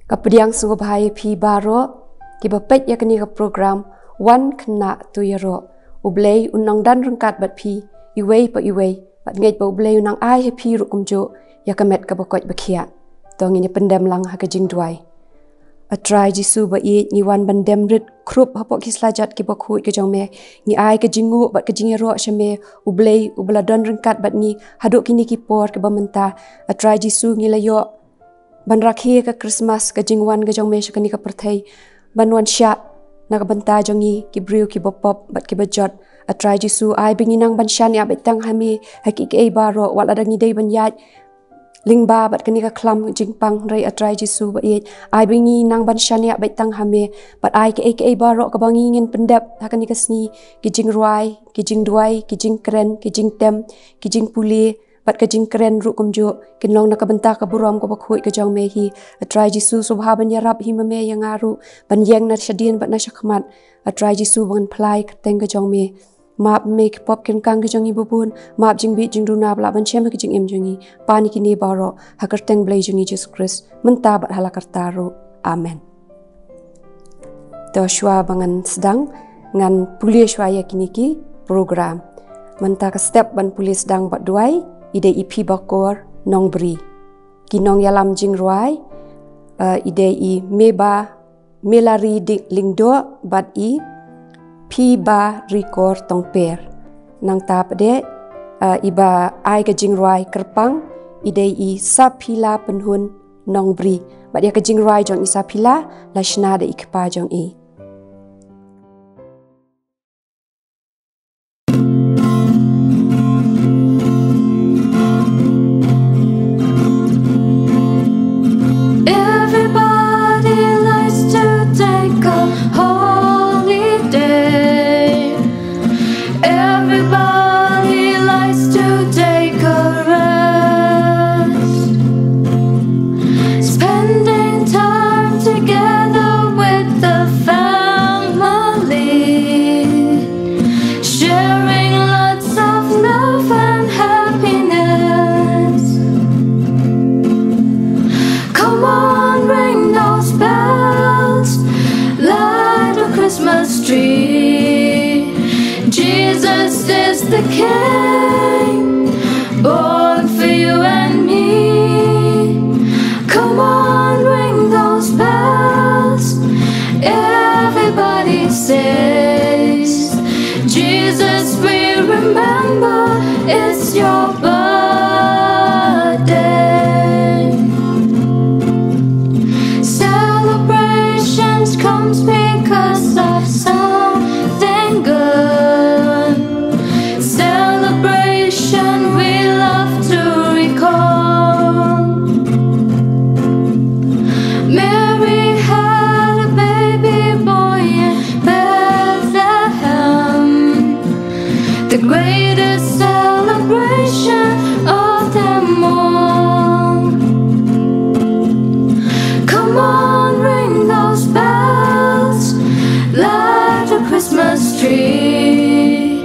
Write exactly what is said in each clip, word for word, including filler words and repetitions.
Ka pdiang sngewbha ïa phi baroh kiba peit ïa kane ka program, Wan Khynnah To Ïaroh. U Blei un nang don ryngkat bad phi iwei pa iwei, bad ngeit ba U Blei un nang ai ha phi ruh kumjuh ïa ka met kaba koit ba khiah. To ngin ïa pyndem lang ha ka jingduwai. A Trai Jisu ba ïeit, ngi wan ban dem rit khrup hapoh ki slajat kiba khuid ka jong me. Ngi ai ka jingnguh bad ka jingïaroh sha me, U Blei uba la don ryngkat bad ngi haduh kine ki por kiba mynta. A Trai Jisu, ngi la ïoh ban rakhe ka Krismas, ka jingwan ka jong me sha kane ka pyrthei, ban wan shah na ka bynta jong ngi ki briew kiba pop bad kiba jot. A Trai Jisu, ai ba ngin nang ban shaniah beit tang ha me ha kiei kiei baroh, wat lada ngi dei ban ïaid lyngba bad kane ka khlam jingpang, hynrei A Trai Jisu ba ïeit, ai ba ngin nang ban shaniah beit tang ha me, bad ai kiei kiei baroh kaba ngi ngin pyndep ha kane ka sngi, ki jingrwai, ki jingduwai, ki jingkren, ki jingtem, ki jingpule, bad ka jingkren ruh kumjuh, kin long na ka bynta ka burom kaba khuid ka jong me hi. A Trai Jisu, sngewbha ban ïarap hi ma me ïa nga ruh, ban ïeng na shadien bad na shakhmat. A Trai Jisu, ba ngan pynlait kyrteng ka jong me. Map me ki pop ki ryngkang ki jong ngi ba bun, map jingbieit jingduna ba lah ban shem ha ki jingim jong ngi. Pan ïa kine baroh ha kyrteng Blei jong ngi Jisu Khrist, mynta bad hala karta ruh. Amen. To shuwa ba ngan sdang, ngan pule shuwa ïa kine ki program. Mynta ka step ban pule sdang bad duwai i dei i Phibakor Nongbri. Ki nongïalam jingrwai, eh, i dei i Meba Melari Di-, Lyngdoh bad i Phibarikor Tongper. Nangta pat de, eh, iba ai ka jingrwai kyrpang i dei i Saphila Pynhun Nongbri. Bad ïa ka jingrwai jong i Saphila la shna da i kpa jong i. Everybody likes to take a holiday. Everybody likes to take a rest. Spending time together with the family. Sharing lots of love and happiness. Come on, ring those bells, light a Christmas tree. Jesus is the King, born for you and me. Come on, ring those bells. Everybody says, Jesus, we remember it's your birthday. Celebrations comes because of something good. Celebration we love to recall. Mary had a baby boy in Bethlehem, the greatest celebration of them all. Come on, ring those bells, light a Christmas tree.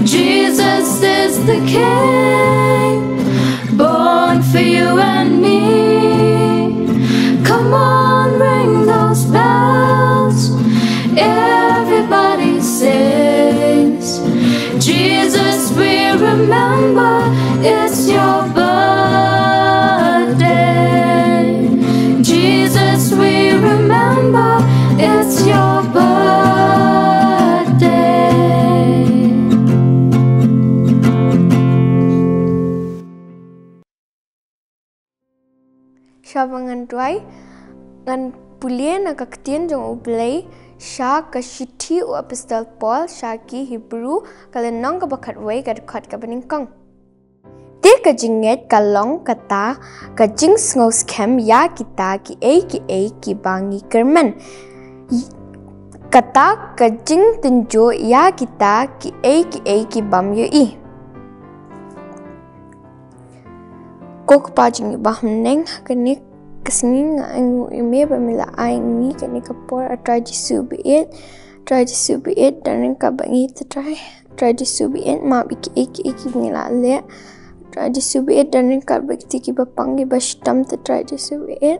Jesus is the King, born for you and me. Come on, ring those bells. Everybody says, Jesus, we remember it's your birthday. Jesus, we remember it's your birthday. Sha ba ngan duwai, ngan pule na ka ktien jong U Blei sha ka shithi u Apostol Paul sha ki Hebru, ka lynnong kaba khatwei, ka dkhot kaba nyngkong. Te ka jingngeit ka long kata ka jingsngewskhem ïa kita kiei kiei kiba ngi kyrmen, kata ka jingtynjuh ïa kita kiei kiei ki bym ïohi. Ko Kpa jong ngi ba ha bneng, ha kane ka sngi nga ainguh ïa me ba me la ai ïa ngi kane ka por, A Trai Jisu baieit. A Trai Jisu baieit, don ryngkat bad ngi, Trai. A Trai Jisu baieit, map ïa kiei kiei ba ngi la leh. A Trai Jisu baieit, don ryngkat bad kita kiba pang kiba shitom, Trai Jisu baieit.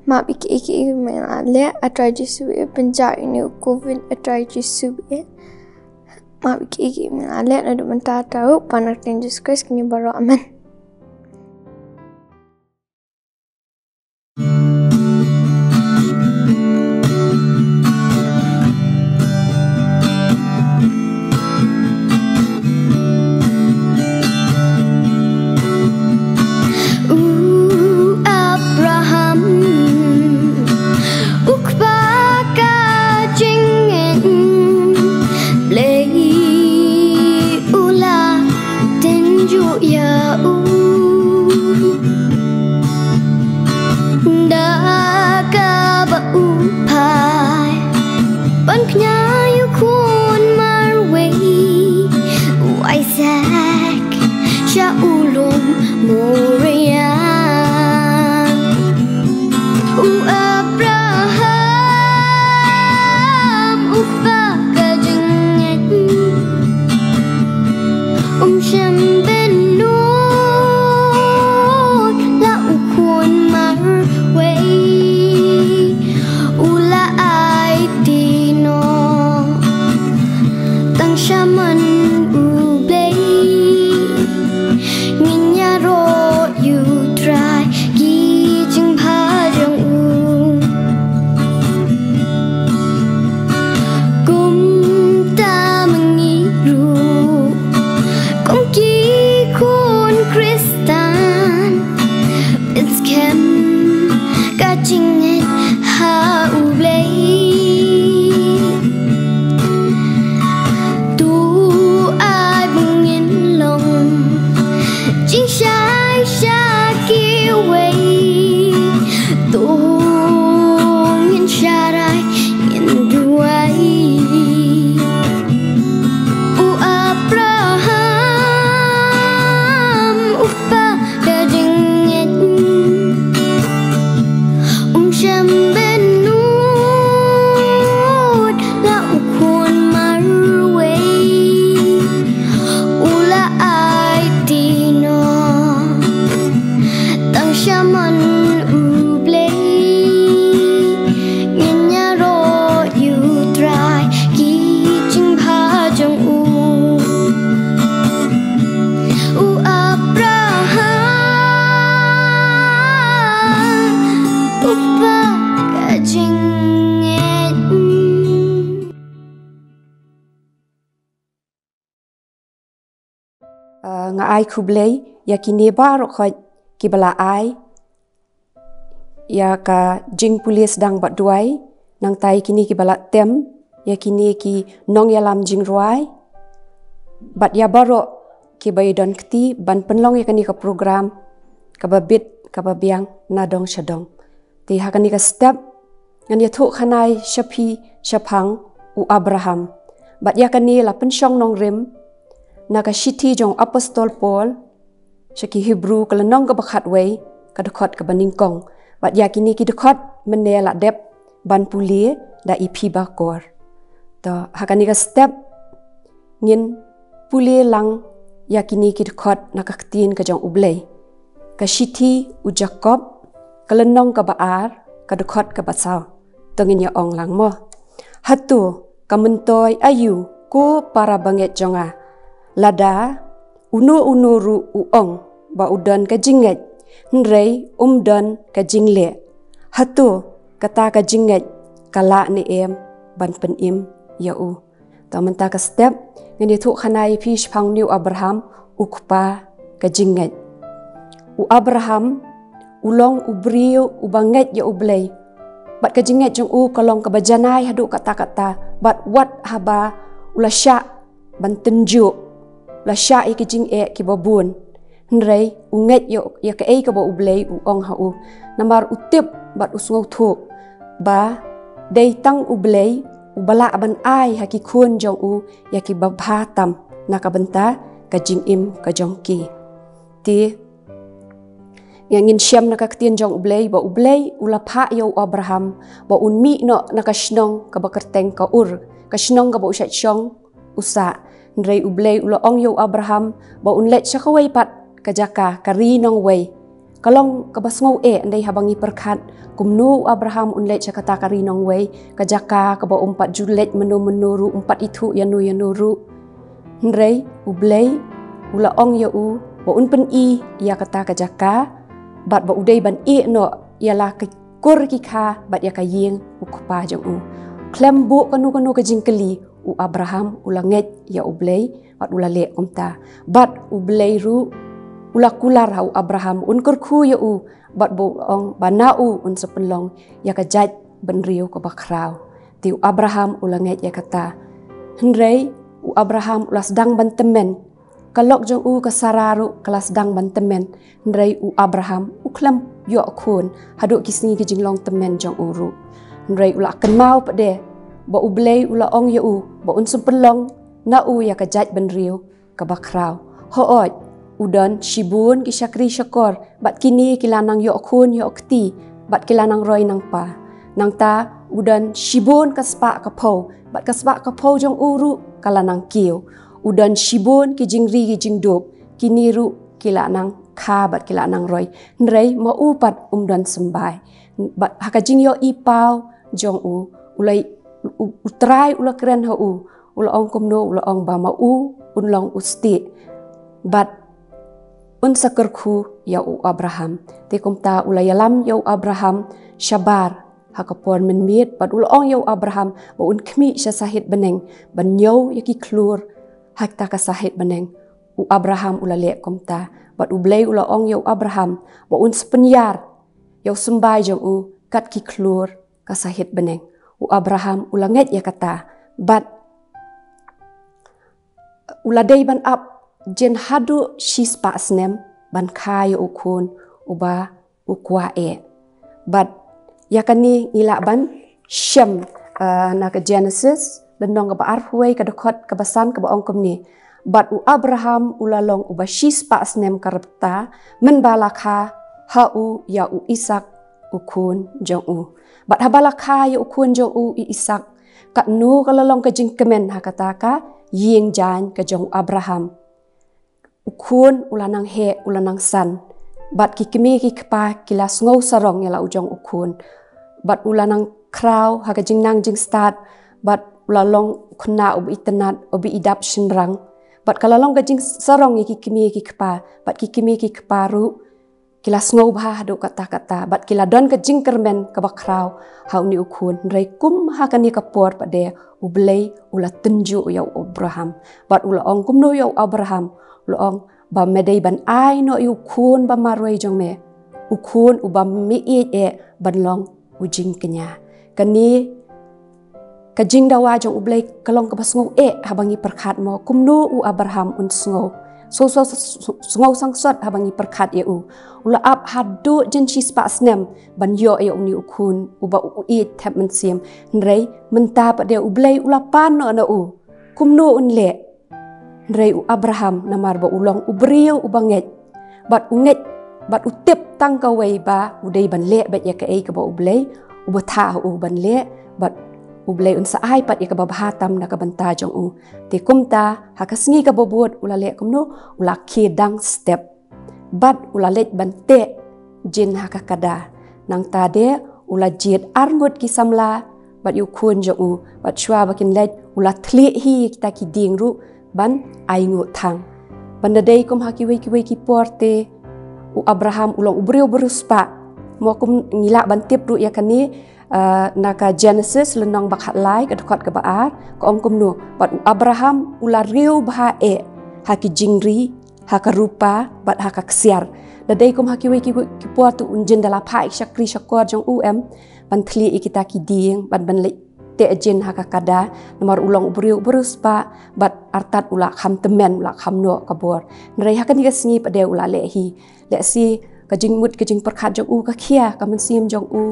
Map ïa kiei kiei ba men la leh, A Trai Jisu, eh, pynjah ïa une u covid, A Trai Jisu, eh. Map ïa kiei kiei ba men la leh, naduh mynta haduh ban kyrteng Jisu Khrist, kine baroh, amen. U Abraham, u kpa ka jingngeit, Blei u la tynjuh ïa u. Da kaba u phai ban kñia ïa u khun marwei, u Isaak, sha u lum Moria. U Abraham, u kpa ka jingngeit, um shym bynnud la u khun marwei, u la aiti noh tang shaman U Blei. Ngin ïaroh ïa U Trai ki jingbha jong u. Kumta ma ngi ruh, kum ki khun Khristan, pynskhem ka jingngeit ha U Blei. To ai ba ngin long jingshai sha kiwei. To ngin sharai, ngin duwai. U Abraham, u kpa ka jingngeit, um shym bynnud la u khun marwei, u la aiti noh tang shaman U Blei. Ngin ïaroh ïa U Trai ki jingbha jong u. U Abraham, u kpa ka jingngeit. Ah, nga ai khublei ïa kine baroh khoit kiba la ai ïa ka jingpule sdang bad duwai, nangta ïa kine kiba la tem, ïa kine ki nongïalam jingrwai, bad ïa baroh kiba ïadon kti ban pynlong ïa kane ka program kaba bit kaba biang na dong sha dong. Te ha kane ka step ngan ïathuh khana ïa phi shaphang u Abraham. Bad ïa kane la pynshong nongrim na ka shithi jong u Apostol Paul sha ki Hebru, ka lynnong kaba khatwei, ka dkhot kaba nyngkong. Bad ïa kine ki dkhot mynne la dep ban pule da i phi bakor. To ha kane ka step ngin pule lang ïa kine ki dkhot na ka ktien ka jong U Blei. Ka shithi u Jakob, ka lynnong kaba ar, ka dkhot kaba saw. To ngin ïa ong lang mo. Hato ka myntoi aïu, ko para bangeit jong nga? Lada uno uno ruh u ong ba u don ka jingngeit, hynrei um don ka jingleh, hato kata ka jingngeit ka lah ne em ban pynim ïa u? To mynta ka step ngan ïathuh khana ïa phi shaphang une u Abraham, u kpa ka jingngeit. U Abraham u long u briew uba ngeit ïa U Blei. Bad ka jingngeit jong u ka long kaba janai haduh katta katta. Bad wat haba u la shah ban tynjuh, u la shah ïa ki jingeh kiba bun, hynrei u ngeit ïa, ïa kaei kaba U Blei u ong ha u. Namar u tip bad u sngewthuh ba dei tang U Blei uba lah ban ai ha ki khun jong u ïa kiba bha tam na ka bynta ka jingim ka jong ki. Te ngin shem na ka ktien jong U Blei ba U Blei u la phah ïa u Abraham ba un mih noh na ka shnong kaba kyrteng ka Ur, ka shnong kaba u shait shong u sah. Hynrei U Blei u la ong ïa u Abraham ba un leit sha kawei pat ka jaka, ka ri nongwei, Ka long kaba sngew eh, hynrei haba ngi pyrkhat kumno u Abraham un leit sha kata ka ri nongwei, ka jaka kaba um pat ju leit mynno mynno ruh, um pat ithuh ïano ïano ruh. Hynrei U Blei u la ong ïa u ba un pyni ïa kata ka jaka, bad ba u dei ban ïeh noh ïa la ka kur ki kha bad ïa ka ïing u kpa jong u. Khlem buh kano kano ka jingkylli, u Abraham u la ngeit ïa U Blei bad u la leh kumta. Bad U Blei ruh u la kular ha u Abraham, un kyrkhu ïa u, bad ba u ong ba na u un sa pynlong ïa ka jaid bynriew kaba khraw. Te u Abraham u la ngeit ïa kata. Hynrei u Abraham u la sdang ban tymmen. Ka lok jong u ka Sara ruh ka la sdang ban tymmen. Hynrei u Abraham u khlem ïoh khun haduh ki sngi ki jinglong tymmen jong u ruh. Hynrei u la kynmaw pat de ba U Blei u la ong ïa u ba un sa pynlong na u ïa ka jaid bynriew kaba khraw. Hooid, u don shibun ki shakri shakor, bad kine ki la nang ïoh khun ïoh kti, bad ki la nang roi nang pa. Nangta u don shibun ka spah ka phew, bad ka spah ka phew jong u ruh ka la nang kiew. U don shibun ki jingri ki jingdup, kine ruh ki la nang kha bad ki la nang roi. Hynrei ma u pat um don symbai. Bad ha ka jingïohi paw jong u, u la, u, U Trai u la kren ha u, u la ong kumno, u la ong ba ma u un long u stieh. Bad un sa kyrkhu ïa u Abraham. Te kumta u la ïalam ïa u Abraham shabar ha ka por mynmiet, bad u la ong ïa u Abraham ba un khmih sha sahit bneng ban ñiew ïa ki khlur ha kata ka sahit bneng. U Abraham u la leh kumta, bad U Blei u la ong ïa u Abraham ba un sa pynïar ïa u symbai jong u kat ki khlur ka sahit bneng. U Abraham u la ngeit ïa kata, bad u la dei ban ap jin haduh shispah snem ban kha ïa u khun uba u kwah eh. Bad ïa kane ngi lah ban shem, eh, na ka Genesis lynnong kaba arphew wei, ka dkhot kaba san, kaba ong kumne: Bad u Abraham u la long uba shispah snem ka rta mynba la kha ha u ïa u Isaak u khun jong u. Bad haba la kha ïa u khun jong u, i Isaak, katno ka la long ka jingkmen ha kata ka ïing jaiñ ka jong u Abraham. U khun u la nang heh, u la nang san. Bad ki kmie ki kpa ki la sngew sarong ïa la u jong u khun. Bad u la nang khraw ha ka jingnang jingstad, bad u la long u khynnah uba itynnad, uba idap shynrang. Bad ka la long ka jingsarong ïa ki kmie ki kpa, bad ki kmie ki kpa ruh ki la sngewbha haduh katta katta, bad ki la don ka jingkyrmen kaba khraw ha une u khun. Hynrei kum ha kane ka por pat de, U Blei u la tynjuh ïa u Abraham, bad u la ong kumno ïa u Abraham? U la ong ba me dei ban ai noh ïa u khun ba marwei jong me, u khun uba me ïeit eh, ban long u jingkñia. Kane ka jingdawa jong U Blei ka long kaba sngew eh haba ngi pyrkhat mo kumno u Abraham un sngew. Sngew, sngew, sngew sangsot haba ngi pyrkhat ïa u. U la ap haduh jin shispah snem ban ïoh ïa une u khun uba u ïeit thep mynsiem. Hynrei mynta pat de U Blei u la pan noh na u. Kumno un leh? Hynrei u Abraham, namar ba u long u briew uba ngeit, bad u ngeit, bad u tip tang kawei ba u dei ban leh beit ïa kaei kaba U Blei u bthah ha u ban leh, bad U Blei un sa ai pat ïa kaba bha tam na ka bynta jong u. Te kumta ha ka sngi kaba bud u la leh kumno? U la khie dang step, bad u la leit ban teh jin ha ka kada. Nangta de u la jied arngut ki samla bad ïa u khun jong u, bad shuwa ba kin leit u la thlieh hi ïa kita ki dieng ruh ban ainguh thang. Ban da dei kum ha kiwei kiwei ki por te, u Abraham u long u briew bariewspah. Mo kum ngi lah ban tip ruh ïa kane, ah, na ka Genesis lynnong ba khatlai, ka dkhot kaba ar, ka ong kumno: Bad u Abraham u la riewbha eh ha ki jingri, ha ka rupa bad ha ka ksiar. Da dei kum ha kiwei kiwei ki por te un jin da la phah ïa ki shakri shakor jong u em, ban thlieh ïa kita ki dieng, ban, ban leit teh jin ha ka kada, namar u long u briew bariewspah, bad artat u la kham tymmen, u la kham noh ka bor. Hynrei ha kane ka sngi pat de u la leh hi. Lehse ka jingmut ka jingpyrkhat jong u ka khia, ka mynsiem jong u,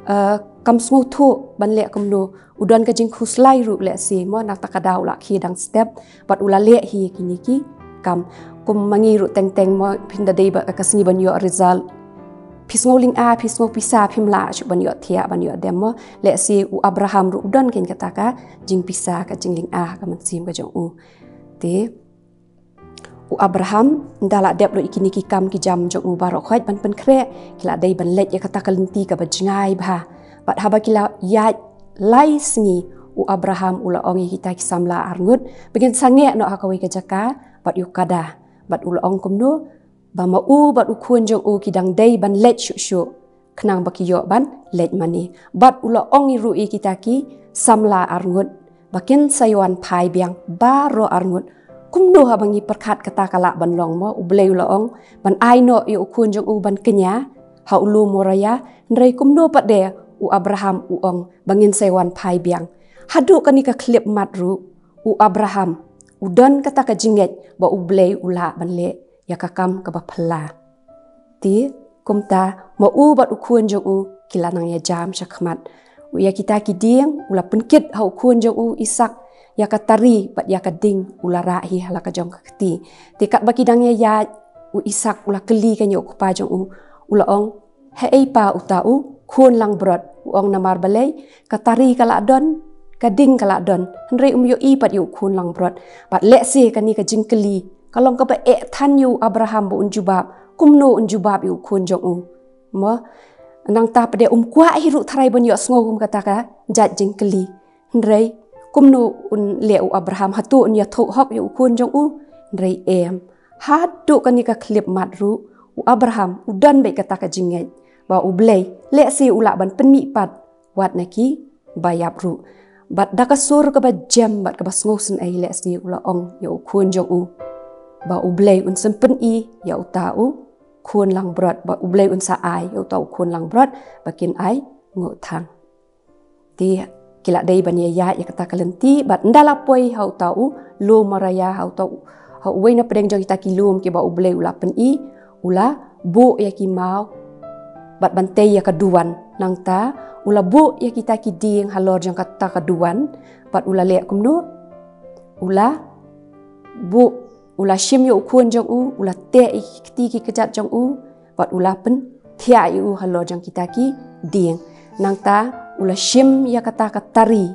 eh, kam sngewthuh ban leh kumno. U don ka jingkhuslai ruh lehse mo, na kata ka daw u la khie dang step bad u la leh hi kine ki kam. Kum ma ngi ruh teng teng mo, phin da dei ba ka sngi ban ïoh result, phi sngew lyngkha, phi sngew pisa, phim lah shuh ban ïoh thiah, ban ïoh dem mo. Lehse u Abraham ruh u don kein kata ka jingpisa, ka jinglyngkha ha ka mynsiem ka jong u. Te U Abraham, ynda la dep lut ïa kine ki kam ki jam jong u baroh khoit ban pynkhreh, ki la dei ban leit ïa kata ka lynti kaba jngai bha. Bad haba ki la ïaid lai sngi, u Abraham u la ong ïa kita ki samla arngut, ba ngin sangeh noh ha kawei ka jaka bad ïoh kada. Bad u la ong kumno, ba ma u bad u khun jong u ki dang dei ban leit shuh shuh, khnang ba ki ïoh ban leit mane. Bad u la ong ruh ïa kita ki samla arngut, ba kin sa ïa wan phai biang baroh arngut. Kumno haba ngi pyrkhat kata ka lah ban long mo, U Blei u la ong ban ai noh ïa u khun jong u ban kñia ha u lum Moria, hynrei kumno pat de u Abraham u ong ba ngin sa ïa wan phai biang. Haduh kane ka khyllipmat ruh, u Abraham u don kata ka jingngeit ba U Blei u lah ban leh ïa ka kam kaba phylla. Te kumta, ma u bad u khun jong u ki la nang ïa jam shakhmat. U ïa kita ki dieng, u la pynkit ha u khun jong u Isak ïa ka tari bad ïa ka ding, u la rah hi ha la ka jong ka kti. Te katba ki dang ïa ïaid, u Isak u la kylli kane u kpa jong u, u la ong, "Haei pa uta u khun langbrot?" U ong, "Namar balei, ka tari ka la don, ka ding ka la don, hynrei um ïohi pat ïa u khun langbrot." Bad lehse kane ka jingkylli ka long kaba eh than ïa u Abraham ba un jubab, kumno un jubab ïa u khun jong u. Mo, nangta pat de um kwah hi ruh tharai ban ïohsngew kum kata ka jait jingkylli. Hynrei kumno un leh u Abraham, hato un ïathuh hok ïa u khun jong u? Hynrei em. Haduh kane ka khyllipmat ruh, u Abraham u don beit kata ka jingngeit ba U Blei lehse u lah ban pynmih pat wat na ki baïap ruh. Bad da ka sur kaba jem bad kaba sngewsynei, lehse u la ong ïa u khun jong u ba U Blei un sa pyni ïa uta u khun langbrot, ba U Blei un sa ai ïa uta u khun langbrot ba kin ai nguh thang. Te ki la dei ban ïa ïaid ïa kata ka lynti, bad ynda la poi ha uta u lum Moria, ha uta u, ha uwei na pdeng jong kita ki lum kiba U Blei u la pyni, u la buh ïa ki maw bad ban tei ïa ka duwan. Nangta u la buh ïa kita ki dieng halor jong kata ka duwan, bad u la leh kumno? U la buh, u la shim ïa u khun jong u, u la teh ïa ki kti ki kjat jong u, bad u la pynthiah ïa u halor jong kita ki dieng. Nangta u la shim ïa kata ka tari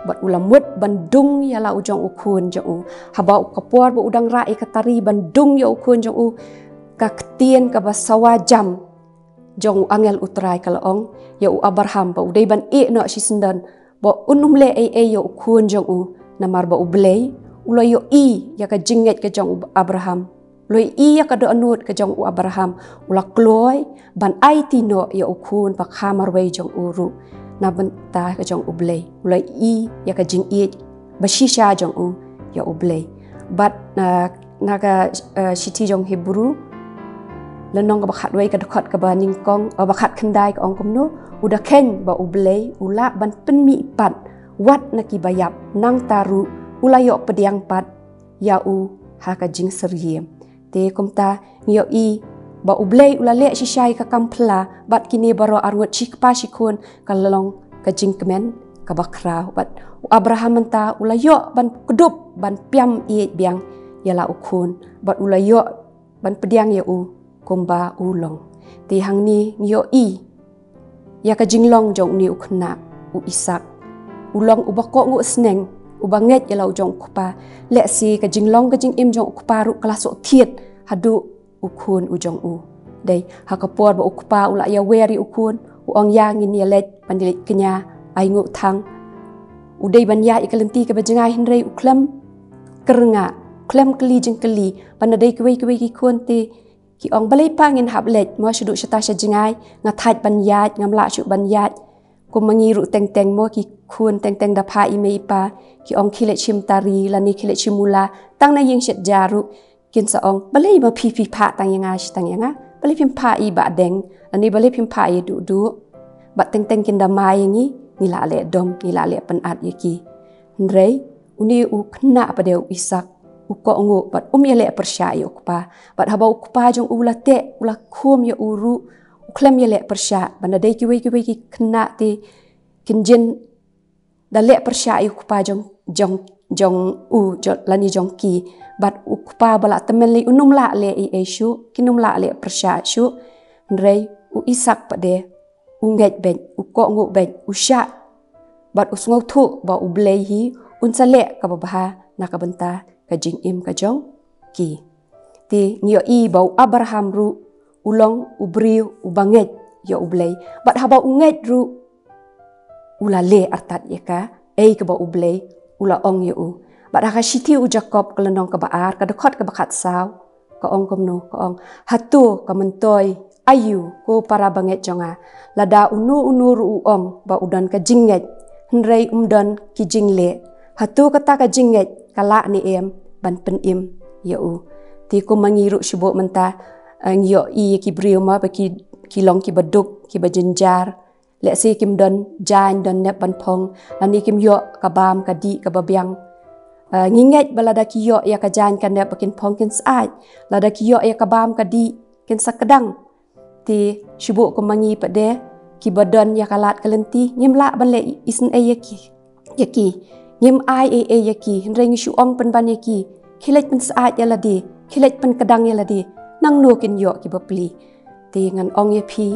bad u la mut ban dung ïa la u jong u khun jong u. Haba u, ka por ba u dang rah ïa ka tari ban dung ïa u khun jong u, ka ktien kaba sawa jam jong u angel U Trai ka la ong ïa u Abraham ba u dei ban ïeh noh shisyndon, ba un ym leh ei ei ïa u khun jong u, namar ba U Blei u la ïohi ïa ka jingngeit ka jong u Abraham. U la ïohi ïa ka dohnud ka jong u Abraham. U la kloi ban aiti noh ïa u khun ba kha marwei jong u ruh na bynta ka jong U Blei. U la ïohi ïa ka jingïeit ba shisha jong u ïa U Blei. Bad, ah, na ka, eh, shithi jong Hebru, lynnong kaba khatwei, ka dkhot kaba nyngkong, eh, ba khatkhyndai, ka ong kumno? U da kheiñ ba U Blei u lah ban pynmih pat wat na ki baïap, nangta ruh u la ïoh pdiang pat ïa u ha ka jingsyriem. Te kumta ngi ïohi ba U Blei u la leh shisha ïa ka kam phylla, bad kine baroh arngut, shi kpa shi khun, ka la long ka jingkmen kaba khraw. Bad u Abraham mynta u la ïoh ban kdup ban pdiang ïeit biang ïa la u khun, bad u la ïoh ban pdiang ïa u kumba u long. Te hangne ngi ïohi ïa ka jinglong jong une u khynnah, u Isak. U long uba kohnguh sneng, uba ngeit ïa la u jong u kpa. Lehse ka jinglong ka jingim jong u kpa ruh ka la shu thied haduh u khun u jong u. Dei ha ka por ba u kpa u la ïawer ïa u khun, u ong, ïa ngin ïaleit ban ïaleit kñia, ai nguh thang. U dei ban ïaid ïa ka lynti kaba jngai, hynrei u khlem kyrngah, khlem kylli jingkylli, ban da dei kiwei kiwei ki khun te ki ong, balei pa ngin hap leit, mo, shu duh shata sha jngai, nga thait ban ïaid, ngam lah shuh ban ïaid. Kum ma ngi ruh teng teng, mo, ki khun teng teng da phah i mei i pa, ki ong khie leit shim tari lane khie leit shim mula, tang na ïing shet ja ruh kin sa ong, balei ma phi phi phah tang ïa nga, shi tang ïa nga, balei phim phah i Bahdeng, lane balei phim phah i Duhduh. Bad teng teng kin da mai ïa ngi, ngi lah leh dom, ngi lah leh pynat ïa ki. Hynrei une u khynnah pat de, u Isak, u kohnguh bad um ïaleh pyrshah ïa u kpa. Bad haba u kpa jong u la teh, u la khum ïa u ruh, u khlem ïaleh pyrshah. Ban da dei kiwei kiwei ki khynnah te kin jin da leh pyrshah ïa u kpa jong, jong, jong u, jong, lane jong ki. Bad u kpa ba la tymmen lei un ym lah leh ei ei shuh, kin ym lah leh pyrshah shuh. Hynrei u Isak pat de, u ngeit beit, u kohnguh beit, u shah bad u sngewthuh ba U Blei hi un sa leh kaba bha na ka bynta ka jingim ka jong ki. Te ngi ïohi ba u Abraham ruh u long u briew uba ngeit ïa U Blei. Bad haba u ngeit ruh, u la leh artat ïa ka, ei kaba U Blei u la ong ïa u. Bad ha ka shithi u Jakob ka lynnong kaba ar, ka dkhot kaba khatsaw, ka ong kumno, ka ong: Hato ka myntoi aïu, ko para bangeit jong nga, lada uno uno ruh u ong ba u don ka jingngeit, hynrei um don ki jingleh? Hato kata ka jingngeit ka lah ne em ban pynim ïa u? Te kum ma ngi ruh shibun mynta, eh, ngi ïohi ïa ki briew ma ba ki, ki long kiba duk, kiba jynjar. Lehse kim don jaiñ don nep ban phong, lane kim ïoh ka bam ka dih kaba biang. Eh, ngi ngeit ba lada ki ïoh ïa ka jaiñ ka nep ba kin phong kin syaid, lada ki ïoh ïa ka bam ka dih kin sa kdang. Te shibun kum ma ngi pat de, kiba don ïa ka lad ka lynti, ngim lah ban leh isynei ïa ki, ïa ki. Ngim ai ei ei ïa ki, hynrei ngi shu ong pynban ïa ki: Khie leit pynsyaid ïa lade, khie leit pynkdang ïa lade, nangno kin ïoh ki bapli. Te ngan ong ïa phi,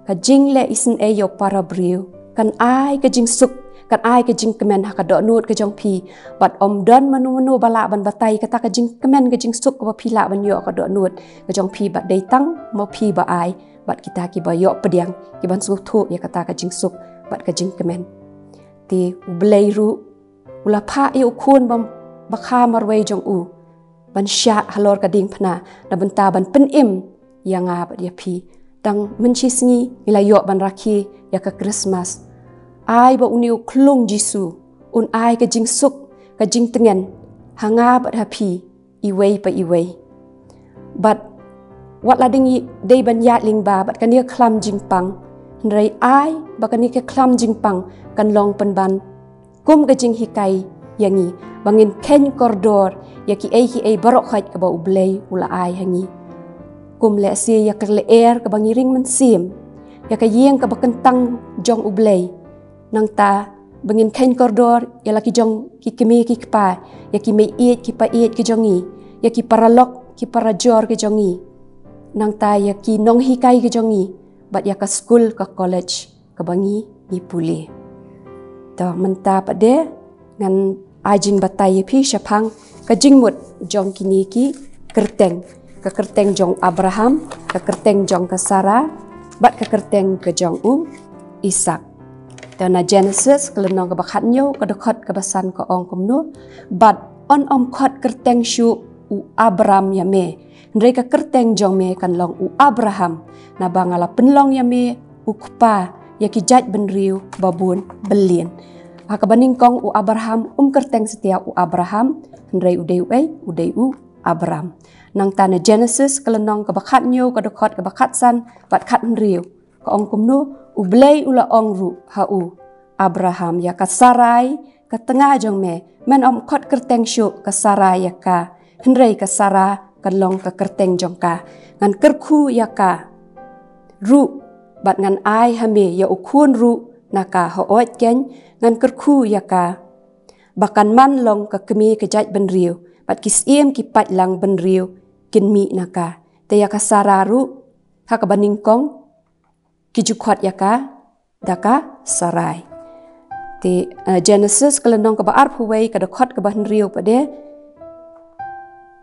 ka jingleh isynei ïa u para briew kan ai ka jingsuk, kan ai ka jingkmen ha ka dohnud ka jong phi. Bad ym don mano mano ba lah ban batai kata ka jingkmen ka jingsuk kaba phi lah ban ïoh ha ka dohnud ka jong phi, bad dei tang ma phi ba ai, bad kita kiba ïoh pdiang, kiban sngewthuh ïa kata ka jingsuk bad ka jingkmen. Te U Blei ruh u la phah ïa u Khun ba, ba kha marwei jong u ban shah halor ka diengphna na bynta ban pynim ïa nga bad ïa phi. Tang mynshisngi ngi la ïoh ban rakhe ïa ka Christmas. Ai ba une u khlung Jisu un ai ka jingsuk, ka jingtngen ha nga bad ha phi, iwei pa iwei. Bad wat la dei ngi dei ban ïaid lyngba bad kane ka khlam jingpang, hynrei ai ba kane ka khlam jingpang kan long pynban kum ka jinghikai ïa ngi ba ngin kheiñ kordor ïa kiei kiei baroh khoit kaba U Blei u la ai ha ngi. Kum lehse ïa ka lyer kaba ngi ring mynsiem, ïa ka ïing kaba kyntang jong U Blei. Nangta ba ngin kheiñ kordor ïa la ki jong ki kmie ki kpa, ïa ki meiieit ki paieit ki jong ngi, ïa ki paralok ki parajor ki jong ngi. Nangta ïa ki nonghikai ki jong ngi, bad ïa ka skul ka college kaba ngi, ngi pule. To mynta pat de ngan ai jingbatai ïa phi shaphang ka jingmut jong kine ki kyrteng. Ka kyrteng jong Abraham, ka kyrteng jong ka Sarah, bad ka kyrteng ka jong u Isak. To na Genesis ka lynnong kaba khathynñiew, ka dkhot kaba san ka ong kumno: Bad yn ym khot kyrteng shuh u Abram ïa me, hynrei ka kyrteng jong me kan long u Abraham, naba nga la pynlong ïa me u kpa ïa ki jaitbynriew babun byllian. Ha kaba nyngkong u Abraham um kyrteng satia u Abraham, hynrei u dei uei, u dei u Abram. Nangta na Genesis ka lynnong kaba khathynñiew, ka dkhot kaba khatsan bad khathynriew, ka ong kumno: U Blei u la ong ruh ha u Abraham, ïa ka Sarai ka tnga jong me, men ym khot kyrteng shuh ka Sarai ïa ka, hynrei ka Sarah kan long ka kyrteng jong ka. Ngan kyrkhu ïa ka ruh, bad ngan ai ha me ïa u khun ruh na ka. Hooid keiñ, ngan kyrkhu ïa ka ba kan man long ka kmie ka jaitbynriew, bad ki syiem ki paidlang bynriew kin mih na ka. Te ïa ka Sarah ruh ha kaba nyngkong ki ju khot ïa ka da ka Sarai. Te, eh, Genesis ka lynnong kaba arphew wei, ka dkhot kaba hynriew pat de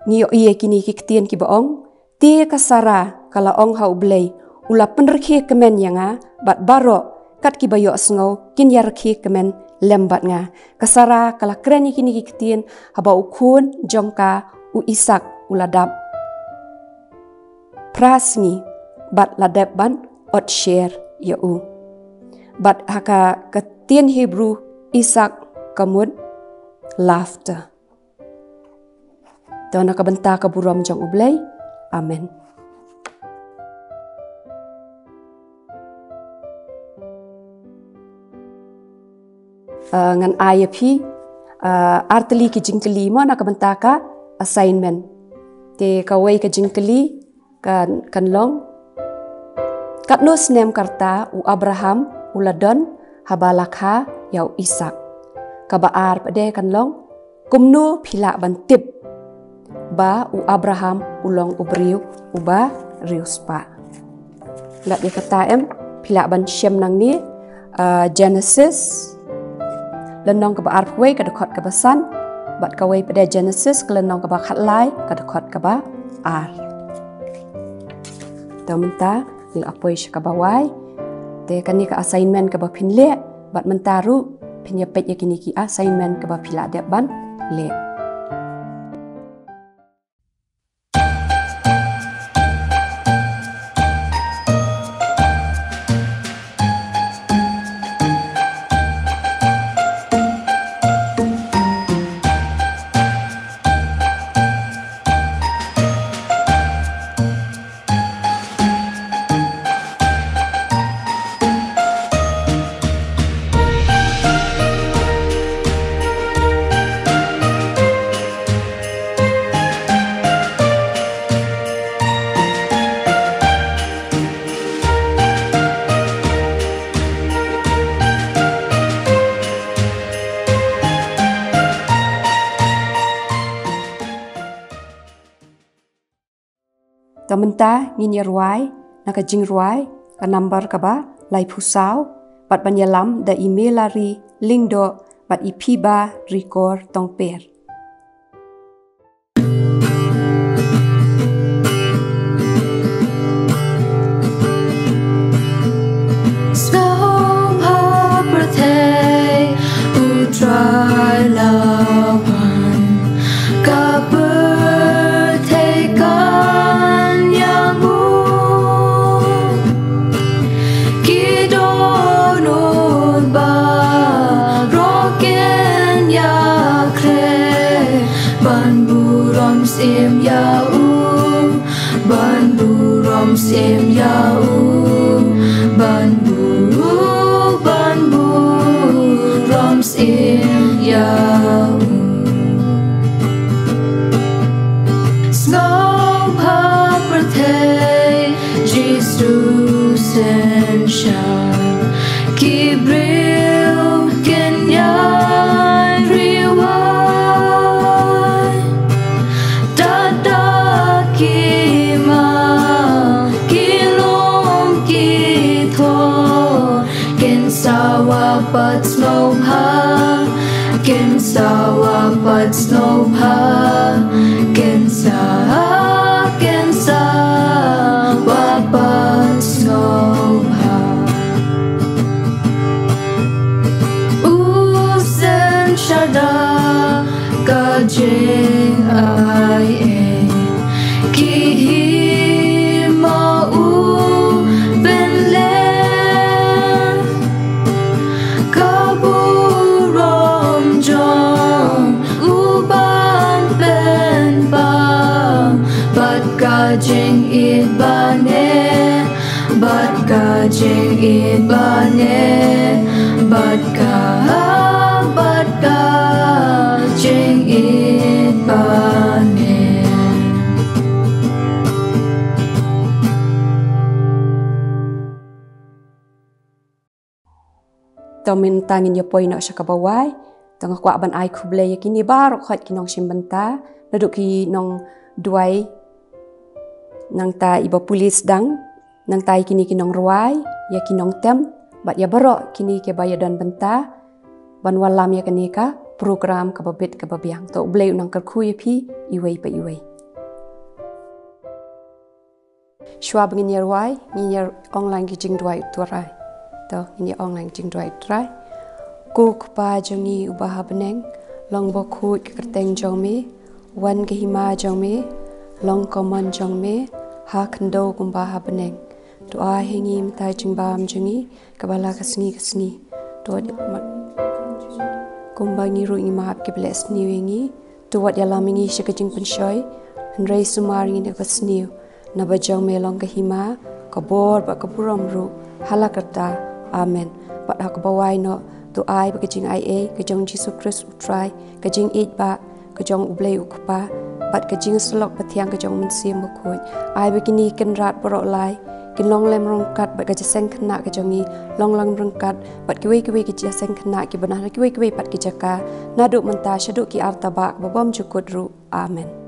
ngi ïohi ïa kine ki ktien kiba ong: Te ka Sarah ka la ong ha U Blei, u la pynrkhie kmen ïa nga, bad baroh kat kiba ïohsngew kin ïarkhie kmen lem bad nga. Ka Sarah ka la kren ïa kine ki ktien haba u khun jong ka u Isak u la dap phra sngi bad la dep ban ot sher ïa u. Bad ha ka ktien Hebru Isak ka mut laughter. To na ka bynta ka burom jong U Blei. Amen. Ah, ngan ai ïa phi, ah, artylli ki jingkylli mo na ka bynta ka assignment. Te kawei ka jingkylli kan, kan long: Katno snem ka rta u Abraham u la don haba la kha ïa u Isak? Kaba ar pat de kan long: Kumno phi lah ban tip ba u Abraham u long u briew uba riewspah? Lada ïa kata em, phi lah ban shem nangne, ah, Genesis lynnong kaba arphew wei, ka dkhot kaba san, bad kawei pat de Genesis ka lynnong kaba khatlai, ka dkhot kaba ar. Te mynta ngi la poi sha kaba wai. Te kane ka assignment kaba phin leh, bad mynta ruh phin ïa peit ïa kine ki assignment kaba phi la dep ban leh. Te mynta ngin ïa rwai na ka jingrwai ka number kaba laiphew saw, bad ban ïalam da i Melari Lyngdoh bad i Phiba Rikor Tongper. Sngewbha pyrthei, U Trai la wan. Ka pyrthei kan ïamut. Ki dohnud baroh kin ïakren ban burom syiem ïa u. Ban burom syiem ïa u, ban bu, ban burom syiem ïa u. Sngewbha pyrthei, Jisu synshar. Ki briew kin ïai riewai. Tad da ki ma, ki lum, ki thor, kin sawa pat sngewbha, kin sawa pat sngewbha, kin sa, kin sawa pat sngewbha. U synshar da ka jingaiei, ki hima u pynleh. Ka burom jong u ban pynpaw, bad ka jingïeit ba neh, bad ka jingïeit ba neh, bad ka, bad ka jingïeit ba neh. To mynta ngin ïa poi noh sha kaba wai. To nga kwah ban ai khublei ïa kine baroh khoit ki nongshim bynta, naduh ki nongduwai, nangta i ba pule sdang, nangta ïa kine ki nongrwai, ïa ki nongtem, bad ïa baroh kine kiba ïa don bynta ban wallam ïa kane ka program kaba bit kaba biang. To U Blei un nang kyrkhu ïa phi iwei pa iwei. Shuwa ba ngin ïa rwai, ngin ïa ong lang ki jingduwai U Trai. To, ngin ïa ong lang ki jingduwai U Trai. Ko Kpa jong ngi uba ha bneng, long bakhuid ka kyrteng jong me, wan ka hima jong me, long ka mon jong me, ha khyndew kumba ha bneng. To ai ha ngi mynta ka jingbam jong ngi, kaba la ka sngi ka sngi. To wat ïa mat. Kumba ngi ruh ngi map kiba leh sniew ïa ngi. To wat ïalam ïa ngi sha ka jingpynshoi, hynrei sumar ïa ngi na kaba sniew. Naba jong me long ka hima, ka bor bad ka burom ruh, ha la karta. Amen. Bad ha kaba wai noh, to ai ba ka jingaiei ka jong Jisu Khrist U Trai, ka jingïeit ba ka jong U Blei U Kpa, bad ka jingsyllok bathiang ka jong U Mynsiem Bakhuid. Ai ba kine ki kynrad baroh lai kin long lem ryngkat bad ka jingïaseng khynnah ka jong ngi, long lem ryngkat bad kiwei kiwei ki jingïaseng khynnah kiba na kiwei kiwei pat ki jaka, naduh mynta shaduh ki artatien ba bymjukut ruh. Amen.